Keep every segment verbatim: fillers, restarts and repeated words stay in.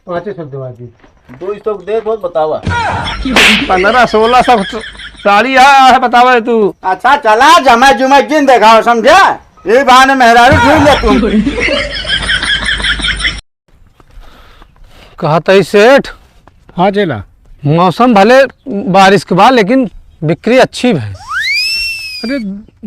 पाँचे सौ देवा दी। दो सौ दे, बहुत बतावा। पन्द्रह सोलह सौ साड़ी है, है, बतावा तू। अच्छा, चला, जमा जुमा जिन देखाओ, समझा? ये बहाने मेहरारू ढूंढ ले तू। कहत हई सेठ। हाँ चेला। मौसम भले बारिश के बा, लेकिन बिक्री अच्छी भए। अरे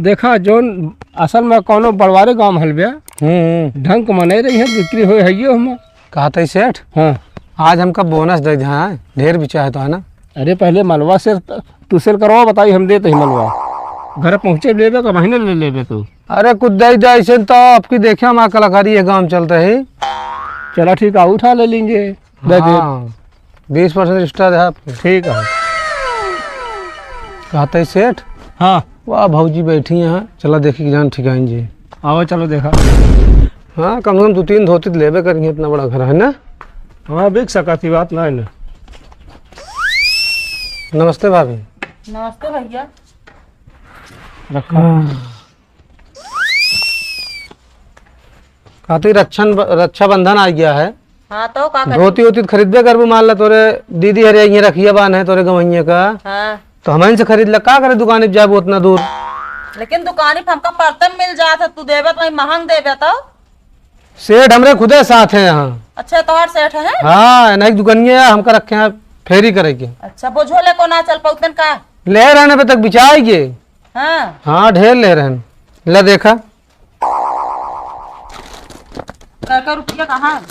देखा, जौन असल में कौनो बड़वारे गांव हल बे, हम्म। ढंग के मनई रही है, बिक्री होए है ये हम। कहत हई सेठ, हाँ। आज हमका बोनस दे दे, हाँ, ढेर बिचा है तो, है ना? अरे पहले मलवा से त-, तू सेल करवा, बताई, हम देत ही मलवा। घर पहुँचे लेबे का महीने ले लेबे तू? अरे कुछ दे दे, ऐसे तो आपकी देखे हमार कलाकारी ये गांव चलत ही। चला ठीक है, उठा ले लेंगे। दे दे। हाँ, बीस परसेंट एक्स्ट्रा दे आपको। ठीक है। कहत हई सेठ? हाँ। वाह, भौजी बैठी हैं, चला देखी कि जान ठिकाइन जी। आओ, चलो देखा। हाँ, कम से कम दो तीन धोती तो लेबे करेंगे, इतना बड़ा घर है ना। हाँ, बिक सकत ही, बात ना है ना। नमस्ते भाभी। नमस्ते भैया। रखा। हाँ। कहती रक्षण ब-, रक्षाबंधन आ गया है। हाँ, तो का करी? धोती वोती तो खरीदबे करबू, मान ला तोरे दीदी हरे इहे रखिया बान है तोरे गवैया का। हाँ। तो हमन से खरीद ले, का करे दुकानी पे जाबू उतना दूर? लेकिन दुकानी पे हमका परतन मिल जात है, तू देबे तो वही महंग देबे तो। सेठ हमरे खुदे साथ है यहाँ। अच्छा, तोहार सेठ है? हाँ, नहीं दुकानिया है, हमका रखे हैं फेरी करे के। अच्छा, बोझो ले को ना चल पौतन का? ले रहने पे तक बिचाई के। हाँ। हाँ, ढेर ले रहन। ला देखा। का का रुपया कहाँ है?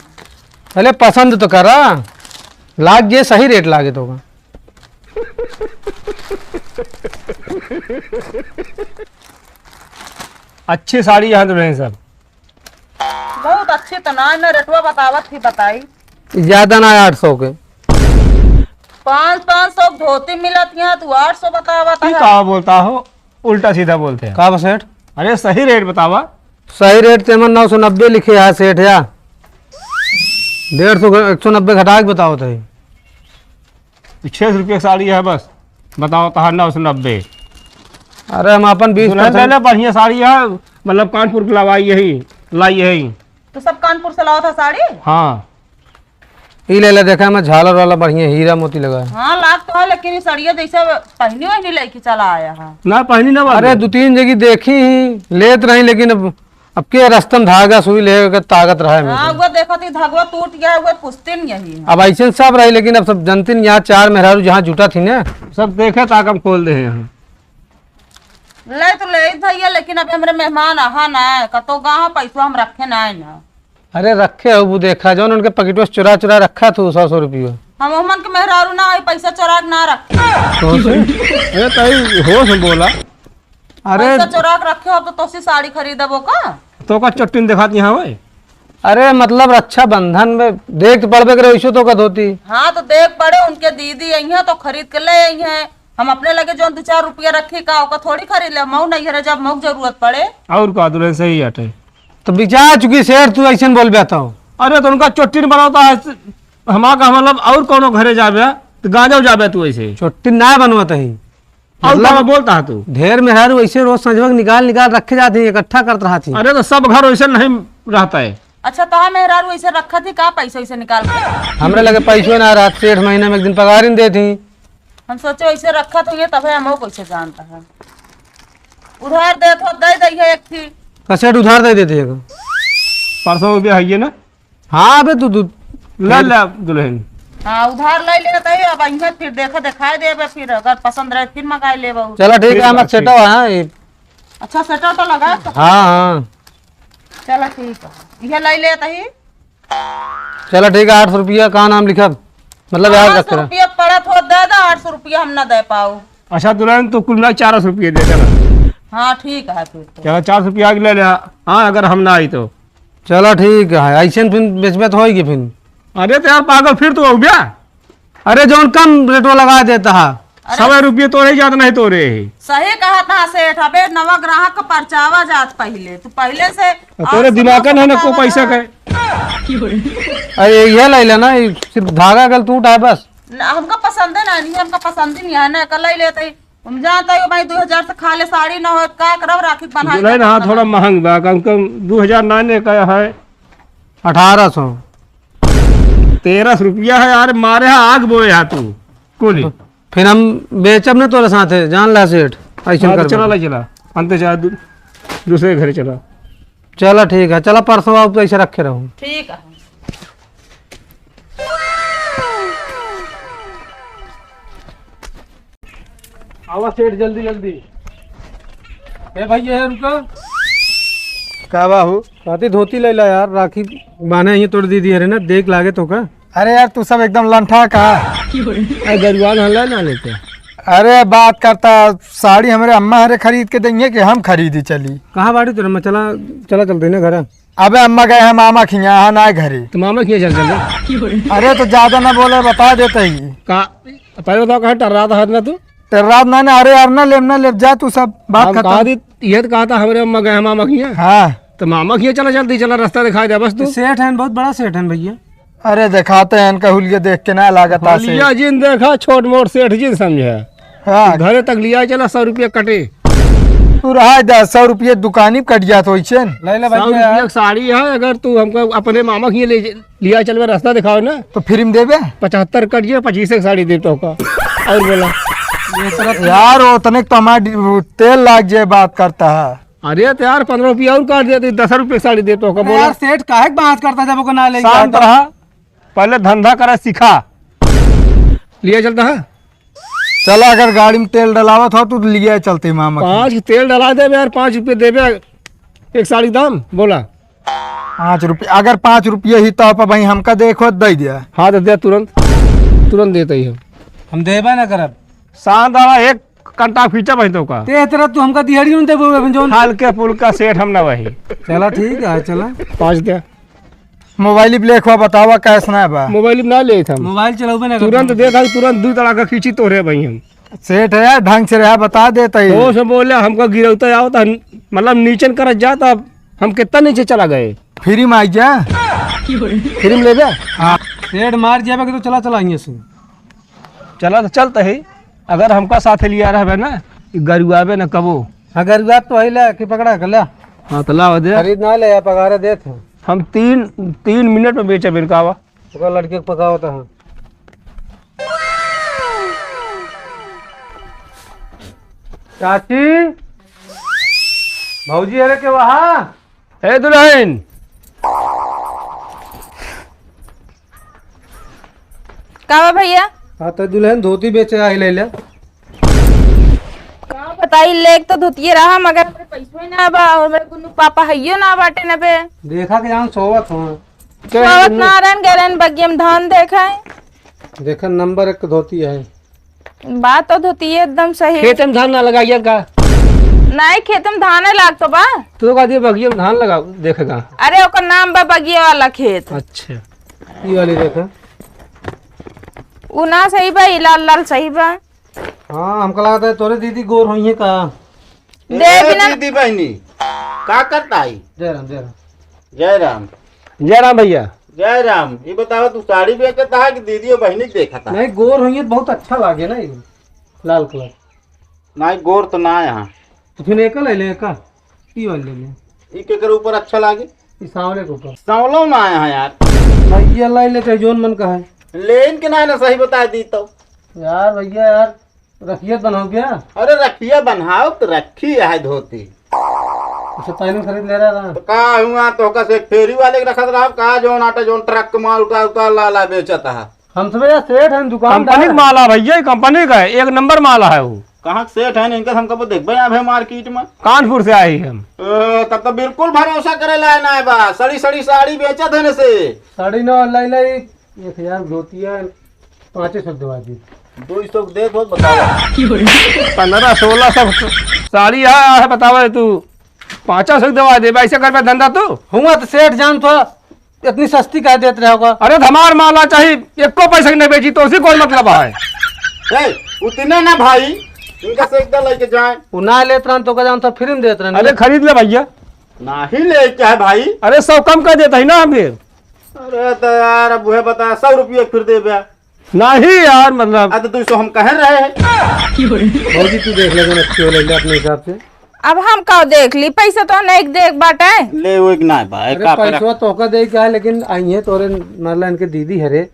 अरे पसंद तो करा, लाग जे सही रेट लागे तो का। अच्छी साड़ी यहाँ तो नहीं सब। बहुत अच्छी तो ना, ना रेटवा बतावत ही बताई। ज्यादा ना, आठ सौ के। पाँच, पाँच सौ के धोती मिलत यहाँ, तू आठ सौ बतावत तू है। का बोलता हो? उल्टा सीधा बोलते हैं। का बा सेठ? अरे सही रेट बतावा। सही रेट तो एमन नौ सौ नब्बे लिखे है सेठ या। डेढ़ सौ, एक सौ नब्बे घटा के बताओ तो। तो छः सौ रुपये की साड़ी है बस, बताओ तहार नौ सौ नब्बे। अरे हम अपन बीस दुल्हन ले परसेंट ले, बढ़िया साड़ी है, मतलब कानपुर की लवाई यही, लाई यही। तो सब कानपुर से लावा था साड़ी? हाँ। ई ले ले, देखा में झालर वाला बढ़िया हीरा मोती लगा है। हाँ, लाग तो है, लेकिन ई सड़िया जैसे पहनी वहनी लइके चला आया है। ना पहनी ना अरे, बांधे। दो तीन जगह देखी ही, लेत रही, लेकिन अब, अब के रस्तन धागा सुई ले के ताकत रहा है हाँ, मेरे। वो देखो तो ई धागवा टूट गया है, वो पुस्तिन यही है। अब ऐसे सब रही, लेकिन अब सब जनतिन यहाँ चार मेहरारू जहाँ जुटा थी ना। सब देखे ताक हम खोल दे हैं यहाँ। ले तो ले भैया, लेकिन अब हमरे मेहमान आहा ना है, कतो गाँव पैसवा हम रखे ना है ना। अरे रखे हो, वो देखा, जौन उनके पकेटवा से चुरा चुरा रखा तू सौ सौ रुपया। हम ओमन के मेहरारू ना, आई पैसा चुरा के ना रखे। तो से? अरे ताई, होश में बोला। अरे पैसा चुरा के रखे हो तो तोसी साड़ी खरीदबो का? तो का चट्टिन दिखाती यहाँ भाई? अरे मतलब रक्षाबंधन में देख तो पड़बे करे, वैसे तो का धोती। हाँ तो देख पड़े, उनके दीदी आई हैं तो खरीद के ले आई हैं। हम अपने लगे जौन दो चार रुपया रखी का, ओका थोड़ी खरीद ले, मऊ नहीं है जब मऊ जरूरत पड़े। और का दुल्हन सही हटे। तो बिचा चुकी सेठ, तू ऐसे बोल बेता हो। अरे तो उनका चोट्टी नहीं बनाता है, हमारा का मतलब और कौनो घरे जाबे तो गांजा जाबे तू ऐसे। चोट्टी ना बनवत ही। और मतलब का बोलता है तू? ढेर मेहरारू ऐसे रोज संझवा के निकाल निकाल रखे जाते हैं, इकट्ठा करत रहती। अरे तो सब घर वैसे नहीं रहता है। अच्छा तो मेहरारू ऐसे रखा थी का पैसा वैसे निकाल के? हमरे लगे पैसो ना रहत, सेठ महीना में एक दिन पगार ही देती। हम सोचे ऐसे रखत होइए, तबे हमहू कैसे जानता है। उधार देत हो, दे दइहे एक थी। का सेठ उधार दे देते हैं? पाँच सौ रुपया है ये ना? हाँ, अबे तू, तू ले ले दुल्हन। हाँ, उधार ले लेत ही, अब अइहे फिर देखा, दिखाई देबे, फिर अगर पसंद रहे फिर मंगाई लेबे। चला ठीक है, ठीक हम बा, सेटा ठीक। हाँ, ये अच्छा, सेटा तो लगा तो। हाँ, हाँ। चला ठीक है, ये ले लेत ही। चला ठीक है, आठ सौ रुपया का नाम लिखब, मतलब याद पाँच सौ रख के। रुपया पड़त हो, दे दो, आठ सौ रुपया हम ना दे पाऊ। अच्छा दुल्हन, तो कुल मिला चार सौ रुपया दे देना। हाँ ठीक है फिर तो। चला चार सौ रुपया आगे ले ले, हाँ, अगर हम ना आई तो। चला ठीक है, ऐसे फिर बेचबे तो होई कि फिर। अरे तो यार पागल, फिर तो हो गया। अरे जौन कम रेटवा लगा देता है। अरे सवा रुपये तोरे जात नहीं तोरे ही। सही कहा था सेठ, अबे नवा ग्राहक का परचावा जात पहले, तू पहले से तोरे आज दिमाग का सुबह नहीं ना को बतावा पैसा था। का। अरे ये ले लेना, ये सिर्फ धागा गल टूटा है बस। ना, हमका पसंद है ना, नहीं हमका पसंद ही नहीं है ना, कल ही लेते ही। हम जानता है भाई, दो हजार से खाले साड़ी ना हो, का करब राखी बना दुल्हन, हाँ, थोड़ा महंग बा, कम से कम दो हजार ना ने का है। अठारह सौ। तेरह सौ रुपया है यार, मारे हा आग बोए हा तू। कुल। फिर हम बेचब न तोरे साथे, जान ला सेठ। ऐसे हाँ, तो कर चला, ला चला। अंत जा दू-, दूसरे घर चला। चला ठीक है, चला परसों आओ तो ऐसे रखे रहो। ठीक है। आवा सेठ, जल्दी जल्दी। ए भाई, ये रुका। का बा हो? कहती धोती ले ला यार, राखी बांधे ही तोड़ दी दी है ना, देख लागे तो का। अरे यार, तू सब एकदम लंठा का। अरे गरुआ ना ला ना लेते। अरे बात करता, साड़ी हमरे अम्मा हरे खरीद के देंगे कि हम खरीदी चली? कहाँ बाड़ी तोरे अम्मा? चला, चला चलते ना घर। अबे अम्मा गए हैं मामा खिया, यहाँ ना घरे। तो मामा खिया चल चल। अरे तो ज्यादा ना बोले, बता देते ही। का? पहले बताओ, कहाँ टर्रात है ना तू? टर्रात ना, ना, अरे यार ना लेब, ना लेब, जा तू सब बात हम खत्म। कहा दी, ये तो कहा था हमरे अम्मा गए हैं मामा खिया। हाँ। तो मामा खिया चला, जल्दी चला, रास्ता दिखाई दे बस तू। सेठ हैं, बहुत बड़ा सेठ हैं भैया। अरे देखाते हैं इनका हुलिया देख के ना लागत आसे। हुलिया जिन देखा, छोट मोट सेठ जिन समझे। हाँ। घरे तक लिया चला, सौ रुपया कटे। तू रहा दे, सौ रुपये दुकानी पे कट जात होइसे न। ले ले सौ भैया रुपया यार। की साड़ी है, अगर तू हमको अपने मामा के लिए ले, लिया चलबे, रास्ता दिखाओ ना। तो फ्री में देबे? पचहत्तर कट जाए, पच्चीस की साड़ी दे तो का। और बोला। यार, उतने तो हमारा डि-, तेल लाग जाए, बात करता है। अरे तो यार, पन्द्रह रुपया और काट देते, दस रुपये की साड़ी दे तो का, बोला। यार, सेठ काहे के बात करता जब ओको ना ले शांत जाता? रहा, पहले धंधा करा सीखा। लिया चलता है। चला, अगर गाड़ी में तेल डलावत हो तो लिया चलते मामा के। पाँच के तेल डला देबे यार, पाँच रुपये देबे, एक साड़ी दाम बोला। पाँच रुपये, अगर पाँच रुपये ही तो आप भाई हमका देखो, दे दिया। हाँ तो दे, तुरंत, तुरंत देते ही हम। हम देबे ना करब। शांत रहा, एक कंटा फीचा बहिन तो का। ते तरह तू हमका दिहाड़ी नहीं देबो, अभी जौन हल्के फुल्का सेठ हम ना वही। चला ठीक है, चला। पाँच दे। मोबाइल पे लेखवा बतावा, कैश ना बा? मोबाइल पे ना लेत हम। मोबाइल चलावे ना तुरंत करता। देत हम, तुरंत दू तड़ाका खींची तोरे भाई हम। सेठ है यार, ढंग से रहा, बता देता ही। होश में बोले, हमको गिरौता आओ तो मतलब नीचन करत जा, तो हम कितना नीचे चला गए। फ्री में आई जा। फ्री में लेबे? हाँ। सेठ मार जाबे कि तो चला, चला हियां से। चला तो चलत ही, अगर हमका साथे लिया रहबे ना, ई गरुआबे न कबो। हाँ, गरुआ तो है, ले के पकड़ा के ले। हाँ, तो लाओ दे। खरीद ना ले, या पगारे देत हो। हम तीन, तीन मिनट में बेचे बिन कावा। ओकर लड़के के पकावत है। चाची, भौजी, अरे के वहाँ? ए दुल्हन। का बा भैया? हाँ, तो दुल्हन धोती बेचे आई ले ले। का बताई, लेक तो धोतिये रहा, मगर हमरे पैसवे ना बा, और मेरे गुन्नू पापा हइयो ना बाटे न बे। देखा के जान सोवत हो। सोवत ना रहन, गए रहन बगिया में धान देखे। देखा, नंबर एक धोती है। बात तो धोती है एकदम सही। खेत में धान ना लगाइए का? नहीं, खेत में धान है लाग तो बा। तू का दिए बगिया में धान लगा देखेगा? अरे ओकर नाम बा बगिया वाला खेत। अच्छा। ई वाली देखा। उ ना सही बा, ई लाल लाल सही बा। हाँ, हमका लागत है तोरे दीदी गोर होइहे का? दे ए, बिना दीदी बहनी, का करता है? जय राम, जय राम। जय राम। जय राम भैया। जय राम। ये बताओ, तू साड़ी बेचता है कि दीदी और बहनी के देखता है? नहीं, गोर होइहे तो बहुत अच्छा लागे ना ये, लाल कलर। नहीं, गोर तो ना है यहाँ। तो फिर एका ले ले, एका। ई वाली ले ले। ई केकर ऊपर अच्छा लागे? ई सांवले के ऊपर। सांवलो ना आया है यार। भैया लाई ले, चाहे जोन मन का है। लेन के ना, ना सही बता दी तो। यार भैया यार, रखिए बनाओ क्या? अरे रखिया बनाओ तो रखी है धोती। उसे पहले खरीद ले रहा था। तो का हुआ तो का से फेरी वाले के रखत रहा, का जोन आटा जोन ट्रक के माल उतार उतार ला ला बेचत है। हम सब यार सेठ हैं, दुकानदार कंपनी का हैं। माल है भैया, ये कंपनी का है, एक नंबर माल है वो। कहाँ के सेठ हैं इनका, हम कब देखबे यहाँ पे मार्केट में। कानपुर से आए हैं हम। ए, तब तो बिल्कुल भरोसा करे लायक ना है बा, सड़ी सड़ी साड़ी बेचत है न से। साड़ी ना लाई लाई, एक हजार धोतिया, पाँचे सौ दवा दी। दो सौ दे दो, बताओ। पन्द्रह सोलह सौ साड़ी है, है बताओ तू, पाँच सौ दवा दे, ऐसे कर पे धंधा तू। हुआ तो सेठ जान तो इतनी सस्ती कह देत रहे होगा। अरे धमार माला चाही, एको पैसा के नहीं बेची, तो उसी कौन मतलब है? ए, उतने ना भाई, इनका से एक लेके जाए। वो ना लेत रहन तो का जान तो फ्री में देत रहन। अरे खरीद ले भैया। नहीं लेके है भाई। अरे सौ कम कर देता ही ना हम फिर। अरे तो यार, अब वह बता, सौ रुपये फिर दे बे। नहीं यार, मतलब। अरे तो दो सौ हम कह रहे हैं। भौजी, तू देख ले, जौन अच्छी हो ले ले अपने हिसाब से। अब हम का देख ली, पैसा तो नहीं देख बाटे। ले वो एक ना बा, अरे का पैसवा तोहका दे के है, लेकिन आई है तोरे, मतलब इनके दीदी हरे,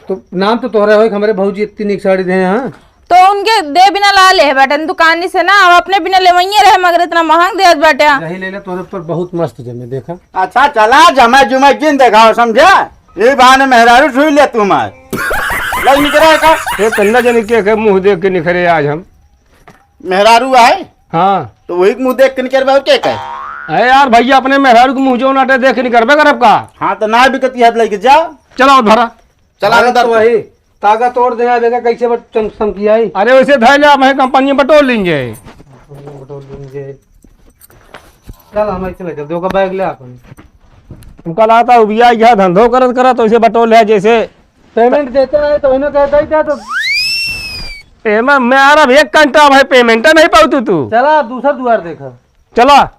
तो नाम तो तोहरे होई, हमरे भौजी इतनी निक साड़ी दे हैं। तो उनके दे बिना ला ले बाटे दुकानी से ना, अब अपने बिना लेवइये रहे, मगर इतना महंग देत बाटे। यही ले ले, तोरे पर बहुत मस्त जमे, देखा। अच्छा चला, जमा जुमा जिन देखाओ, समझा? ये बहाने मेहरारू छुई ले तू मार। लग निकरा का? ये कंधा जन के, के मुंह देख के निकरे आज हम। मेहरारू आए? हाँ। तो वही के मुंह देख के निकरबे और के कहे? अरे यार भैया, अपने मेहरारू के मुंह जो नाटे देख के निकरबे करब का? हाँ, तो ना बिकती है, लेके जा। चलाओ धरा। चला अरे अंदर तो तू। वही तागा तोड़ दे, देखा कैसे बट चम-, चमकी आई। अरे वैसे धर ले, मैं कंपनी में बटोर लेंगे। बटोर लेंगे। चल, हम ऐसे ले चल, दो का बैग ले अपन। तुमका लागता उबिया गया, धंधो करत करत वैसे बटोर ले जैसे। पेमेंट देते रहे तो इन्हें कहता ही था तो। पेमेंट, मैं यार अब एक घंटा भाई पेमेंट नहीं पाऊ तू, तू। चला, दूसरा दुआर देखा। चला।